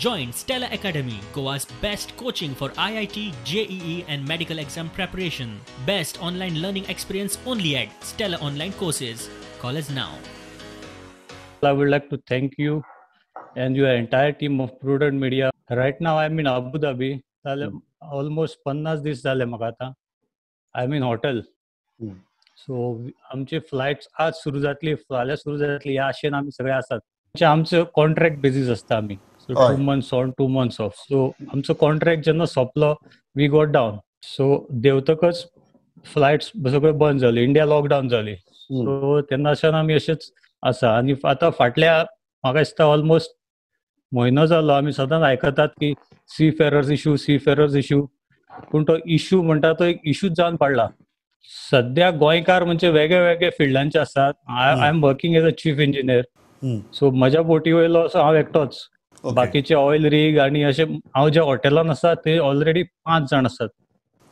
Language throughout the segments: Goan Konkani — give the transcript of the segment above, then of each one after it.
Join Stella Academy, Goa's best coaching for IIT, JEE and medical exam preparation. Best online learning experience only at Stella Online Courses. Call us now. I would like to thank you and your entire team of Prudent Media. Right now I am in Abu Dhabi. Almost 50 दीस जाले म्हाका आतां. I am in hotel. So आमची फ्लायट्स आज सुरू जातली, फाल्यां सुरू जातली ह्या आशेन आमी सगळे आसात. आमचो कॉन्ट्रॅक्ट बेजीस आसता आमी. So 2 months on, 2 months off. So आमचो कॉन्ट्रॅक्ट जेन्ना सोंपलो we got down. सो देंवतकच फ्लायट्स सगळ्यो बंद जाल्यो, इंडिया लॉकडावन जाली. सो तेन्नाच्यान आमी अशेंच आसा. आनी आतां फाटल्या म्हाका दिसता ऑलमोस्ट म्हयनो जालो आमी सदांच आयकतात की seafarers issue, seafarers issue, पूण तो इशू म्हणटा तो एक इशूच जावन पडला. सद्या गोंयकार म्हणजे वेगळे वेगळे फिल्डांचे आसात. I am working as a chief engineer. So म्हज्या बोटी वयलो असो हांव एकटोच, बाकीचे ऑयल रीग आनी अशे हांव ज्या हॉटेलान आसा ते ऑलरेडी 5 जाण आसात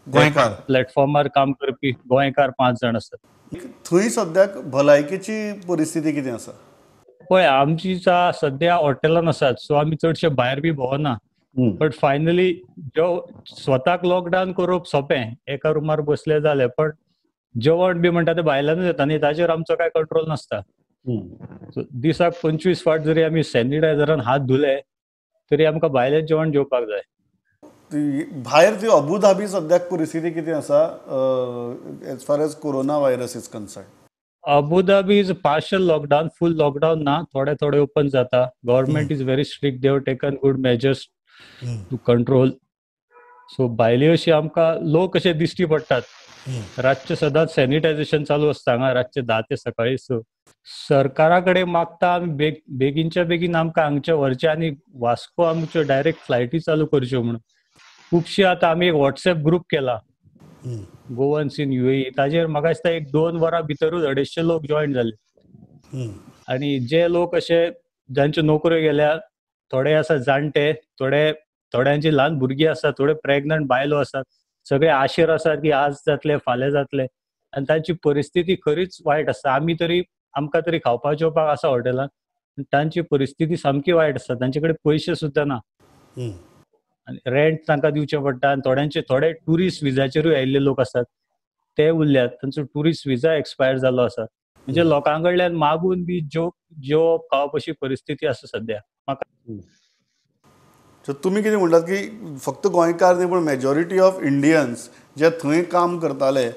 गोंयकार, प्लॅटफॉर्मार काम करपी गोंयकार 5 जाण आसात. थंय सद्याक भलायकेची परिस्थिती कितें आसा? पळय, आमची सद्या हॉटेलान आसात, सो आमी चडशे भायर बी भोंवना. बट फायनली जो स्वताक लॉकडावन करप सोंपें, एका रुमार बसले जालें, पण जेवण बी म्हणटा तें भायल्यानूच येता न्ही, ताजेर आमचो कांय कंट्रोल नासता. दिसाक 25 फावट जरी आमी सॅनिटायझरान हात धुले तरी आमकां भायलें जेवण जेवपाक जाय. भायर ती अबू धाबी सद्याक परिस्थिती कितें आसा as far as corona virus is concern? Abu Dhabi is partial lockdown, full lockdown ना, थोडे थोडे ओपन जाता. Government is very strict, they have taken good measures to control. So भायली अशी आमकां लोक अशे दिश्टी पडटात. रातचे सदांच सॅनिटायझेशन चालू आसता हांगा, रातचे 10 ते सकाळी 6. सरकारा कडेन मागता आमी बेगीनच्या बेगीन आमकां हांगचे व्हरचे आनी वास्को आमच्यो डायरेक्ट फ्लायटी चालू करच्यो म्हणून. खुबशी आतां आमी एक वॉट्सएप ग्रूप केला गोवन्स इन युएई, ताजेर म्हाका दिसता 1-2 वरां भितरूच 250 लोक जॉयन जाले. आनी जे लोक अशे जांच्यो नोकऱ्यो गेल्या, थोडे आसा जाणटे, थोड्यांची ल्हान भुरगीं आसात, थोडे प्रेग्नंट बायलो आसात, सगळे आशेर आसात की आज जातले फाल्यां जातले, आनी तांची परिस्थिती खरीच वायट आसा. आमी तरी आमकां तरी खावपा जेवपाक आसा हॉटेलान, तांची परिस्थिती सामकी वायट आसा. तांचे कडेन पयशे सुद्दां ना आनी रेंट तांकां दिवचें पडटा. आनी थोड्यांचे थोडे ट्युरिस्ट विजाचेरूय आयिल्ले लोक आसात, ते उरल्यात, तांचो ट्युरिस्ट विजा एक्सपायर जाल्लो आसा. म्हणजे लोकां कडल्यान मागून बी जेवप खावप अशी परिस्थिती आसा सद्या. म्हाका तुमी कितें म्हणटात की फक्त गोंयकार न्ही पण मेजॉरिटी ऑफ इंडियन्स जे थंय काम करताले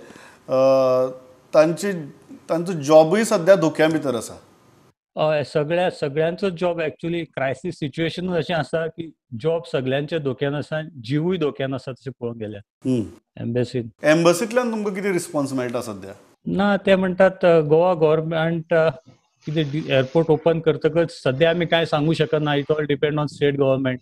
तांचो जॉबूय सद्या धोक्या भितर आसा. हय, सगळ्यांचो जॉब एक्चुअली क्रायसीस सिच्युएशन अशें आसा की जॉब सगळ्यांच्या धोक्यान आसा, जिवूय धोक्यान आसा तशें पळोवंक गेल्यार. एम्बेसीन एम्बसींतल्यान तुमकां कितें रिस्पॉन्स मेळटा सद्या? ना, ते म्हणटात गोवा गव्हर्मेंट कितें एअरपोर्ट ओपन करतकच सद्या आमी कांय सांगू शकना, it all depend on state government.